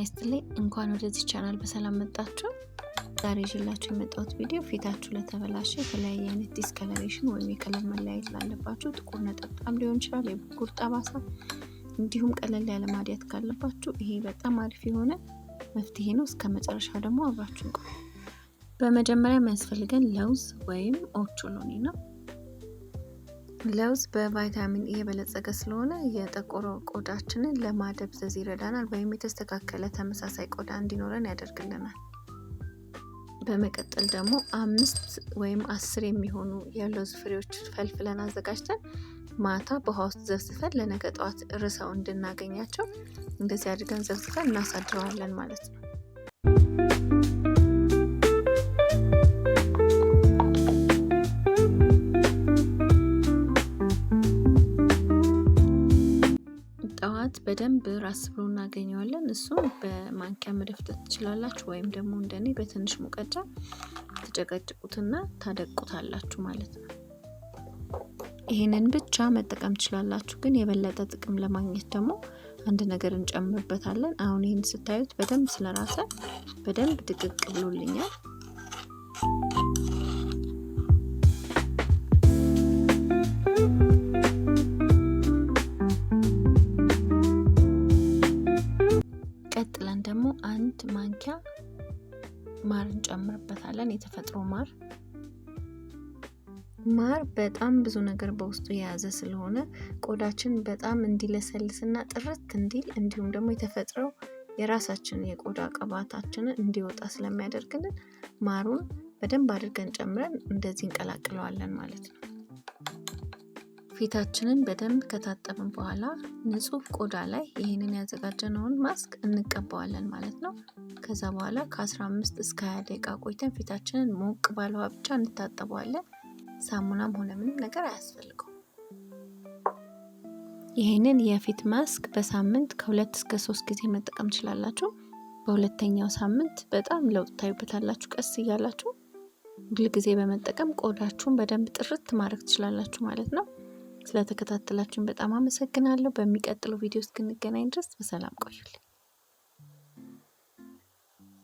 ይስጥልኝ። እንኳን ወደዚህ ቻናል በሰላም መጣችሁ። ዛሬ ይዤላችሁ የመጣሁት ቪዲዮ ፊታችሁ ለተበላሸ፣ የተለያየ አይነት discoloration ወይም የ color መለያየት ላለባችሁ፣ ጥቁር ነጠብጣብ ሊሆን ይችላል፣ የብጉር ጠባሳ፣ እንዲሁም ቀለል ያለ ማዲያት ካለባችሁ ይሄ በጣም አሪፍ የሆነ መፍትሄ ነው። እስከ መጨረሻ ደግሞ አብራችሁን ቆዩ። በመጀመሪያ የሚያስፈልገን ለውዝ ወይም ኦቾሎኒ ነው። ለውዝ በቫይታሚን ኢ የበለጸገ ስለሆነ የጠቆረ ቆዳችንን ለማደብዘዝ ይረዳናል፣ ወይም የተስተካከለ ተመሳሳይ ቆዳ እንዲኖረን ያደርግልናል። በመቀጠል ደግሞ 5 ወይም 10 የሚሆኑ የለውዝ ፍሬዎች ፈልፍለን አዘጋጅተን ማታ በውሃ ውስጥ ዘፍዝፈን ለነገ ጠዋት ርሰው እንድናገኛቸው እንደዚህ አድርገን ዘፍዝፈን እናሳድረዋለን ማለት ነው። ጠዋት በደንብ ራስ ብሎ እናገኘዋለን። እሱም በማንኪያ መደፍጠት ትችላላችሁ፣ ወይም ደግሞ እንደኔ በትንሽ ሙቀጫ ትጨቀጭቁትና ታደቁታላችሁ ማለት ነው። ይህንን ብቻ መጠቀም ትችላላችሁ፣ ግን የበለጠ ጥቅም ለማግኘት ደግሞ አንድ ነገር እንጨምርበታለን። አሁን ይህን ስታዩት በደንብ ስለራሰ በደንብ ድቅቅ ብሎልኛል። ቀጥለን ደግሞ 1 ማንኪያ ማር እንጨምርበታለን። የተፈጥሮ ማር። ማር በጣም ብዙ ነገር በውስጡ የያዘ ስለሆነ ቆዳችን በጣም እንዲለሰልስና ጥርት እንዲል እንዲሁም ደግሞ የተፈጥሮ የራሳችን የቆዳ ቅባታችንን እንዲወጣ ስለሚያደርግልን ማሩን በደንብ አድርገን ጨምረን እንደዚህ እንቀላቅለዋለን ማለት ነው። ፊታችንን በደንብ ከታጠብን በኋላ ንጹህ ቆዳ ላይ ይህንን ያዘጋጀነውን ማስክ እንቀባዋለን ማለት ነው። ከዛ በኋላ ከ15 እስከ 20 ደቂቃ ቆይተን ፊታችንን ሞቅ ባለ ውሃ ብቻ እንታጠበዋለን። ሳሙናም ሆነ ምንም ነገር አያስፈልገውም። ይህንን የፊት ማስክ በሳምንት ከ2 እስከ 3 ጊዜ መጠቀም ትችላላችሁ። በሁለተኛው ሳምንት በጣም ለውጥ ታዩበታላችሁ። ቀስ እያላችሁ ሁል ጊዜ በመጠቀም ቆዳችሁን በደንብ ጥርት ማድረግ ትችላላችሁ ማለት ነው። ስለተከታተላችሁን በጣም አመሰግናለሁ። በሚቀጥለው ቪዲዮ እስክንገናኝ ድረስ በሰላም ቆዩልኝ።